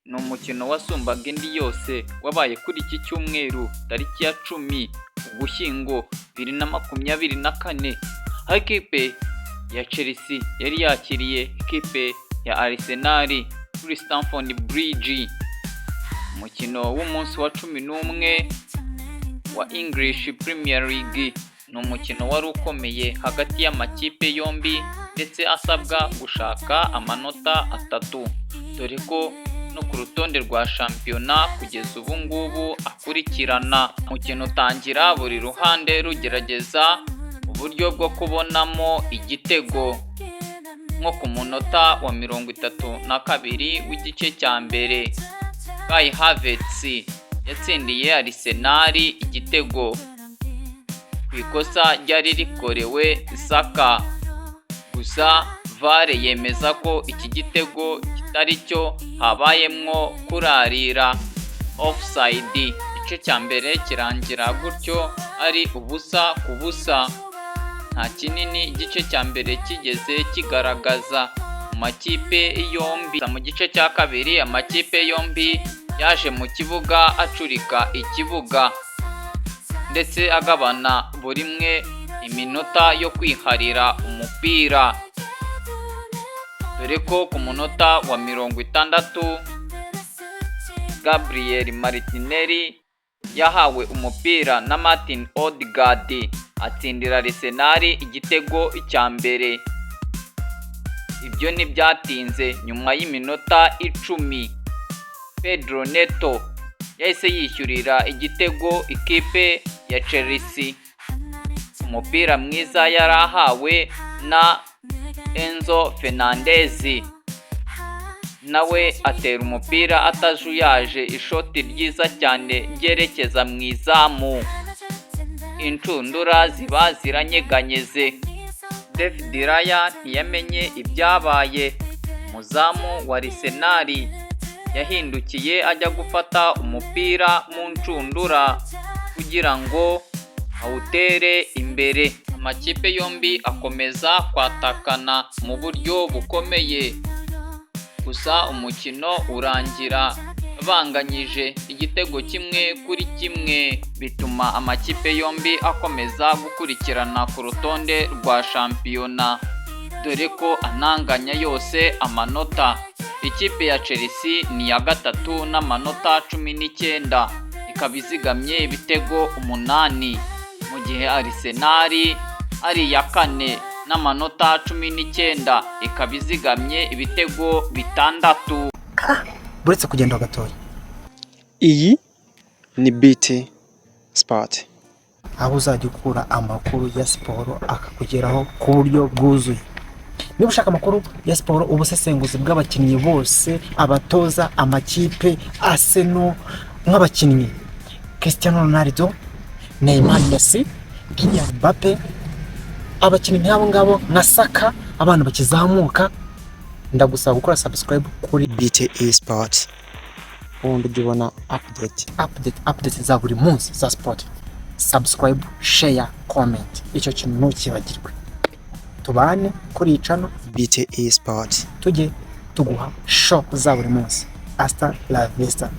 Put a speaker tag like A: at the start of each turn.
A: Ni umukino wasumbaga indi yose wabaye kuri iki cyumweru, tariki ya 10 Ugushyingo 2024, aho ikipe ya Chelsea yari yakiriye ikipe ya Arsenal kuri Stamford Bridge. Umukino w'umunsi wa 11 wa English Premier League ni umukino wari ukomeye hagati y'amakipe yombi, ndetse asabwa gushaka amanota atatu, dore ko no ku rutonde rwa shampiyona kugeza ubu ngubu akurikirana. Umukino utangira buri ruhande rugerageza uburyo bwo kubonamo igitego. Nko ku munota wa 32 w'igice cya mbere, Kai Havertz yatsindiye Arsenal igitego ku ikosa ryari rikorewe Saka, gusa VAR yemeza ko iki gitego kitari cyo, habayemwo kurarira, offside. Igice cya mbere kirangira gutyo ari 0-0. Nta kinini igice cya mbere kigeze kigaragaza mu makipe yombi. Mu gice cya kabiri, amakipe yombi yaje mu kibuga acurika ikibuga, ndetse agabana buri imwe iminota yo kwiharira umupira, dore ko ku munota wa 60 Gabriel Martinelli yahawe umupira na Martin Odegaard, atsindira Arsenal igitego cya mbere. Ibyo ntibyatinze, nyuma y'iminota 10 Pedro Neto yahise yishyurira igitego ikipe ya Chelsea, umupira mwiza yari ahawe na Enzo Fernandez, nawe atera umupira atajuyaje, ishoti ryiza cyane ryerekeza mu izamu, inshundura ziba ziranyeganyeze. David Raya ntiyamenye ibyabaye. Umuzamu wa Arsenal yahindukiye ajya gufata umupira mu nshundura kugira ngo awutere imbere. Amakipe yombi akomeza kwatakana mu buryo bukomeye, gusa umukino urangira banganyije igitego 1-1, bituma amakipe yombi akomeza gukurikirana ku rutonde rwa shampiyona, dore ko ananganya yose amanota. Ikipe ya Chelsea ni iya gatatu n'amanota 19, ikaba izigamye ibitego 8, mu gihe Arsenal ari iya kane n'amanota 19, ikaba izigamye ibitego 6.
B: Buretse kugenda gatoya.
C: Iyi ni BT Sport,
B: aho uzajya ukura amakuru ya siporo akakugeraho ku buryo bwuzuye. Niba ushaka amakuru ya siporo, ubusesenguzi bw'abakinnyi bose, abatoza, amakipe, Arsenal, nk'abakinnyi Cristiano Ronaldo, Neymar, Messi, Kylian Mbappe, abakinnyi nk'abo ngabo nka Saka, abana bakizamuka, ndagusaba gukora subscribe kuri
C: BT Sport, ubundi ujya ubona update
B: update, update za buri munsi za sport. Subscribe, share, comment, icyo kintu ntukibagirwe. Tubane kuri iyi channel.
C: BT Sport.
B: Tujye tuguha show za buri munsi. Hasta la vista.